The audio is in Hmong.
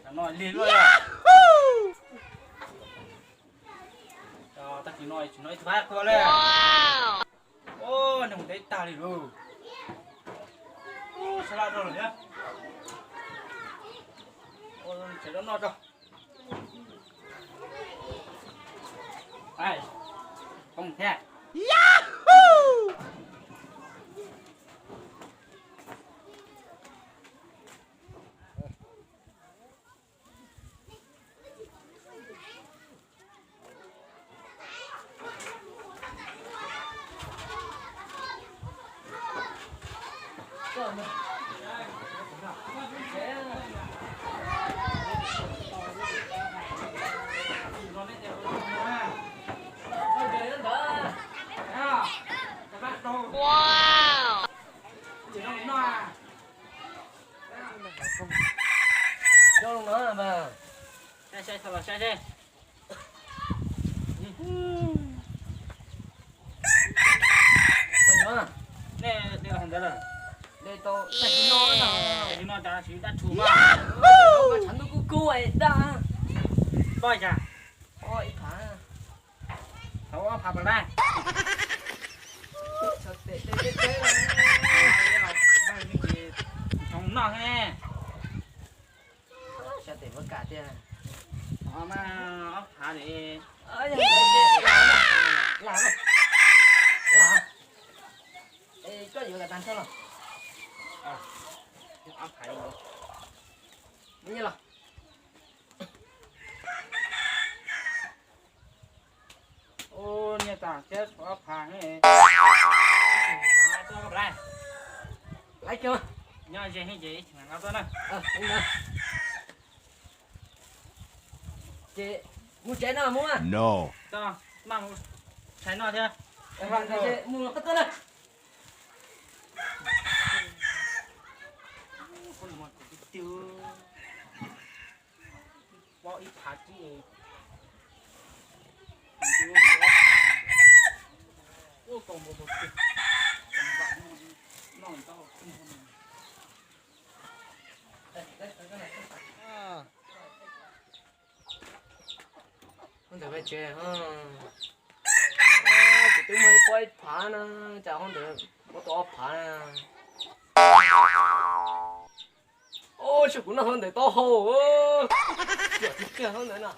Cov no lig luaj. Tag kis no tsis hnov ib tug pab quaj li. Ua, neeg mus teb tag li lauj. Sab laj rau lawm thiab. Tsev rau noj tso. Poob thiab. Zoo no mas. Saib saib, txhob los saib seb. Poj nyob, nej de hais ntawd lawm. De tau tag kis no, tag kis no cas siv dab tshua mas. Tshav ntuj kub kub es daj. Poj cas? Ib phav. Thaum ob phav pas lab. Txhob tes teb teb teb. Thaum noj ne. Sab tes muab kam tiag. Ob phav li. Lam, lam. Es koj yuav kom tag nrho los? Ob phav li. Los. Ua niag tas thiab ob phav ne. Laiv kiag. Nyob ze ces ib chim mam nqa tuaj na. Ces mus tsev no mus. Txhob maj mus tshais noj thiab. Mus qhov twg na? Pob ib phav tib. Ntawm peb tsev, ces twb muaj ib pob ib phav na, cas hauv ntawd muab tau ob phav na. Ua, tsam kuv noj hauv ntawd taub hau, cuam tiag tiag hauv ntawd no.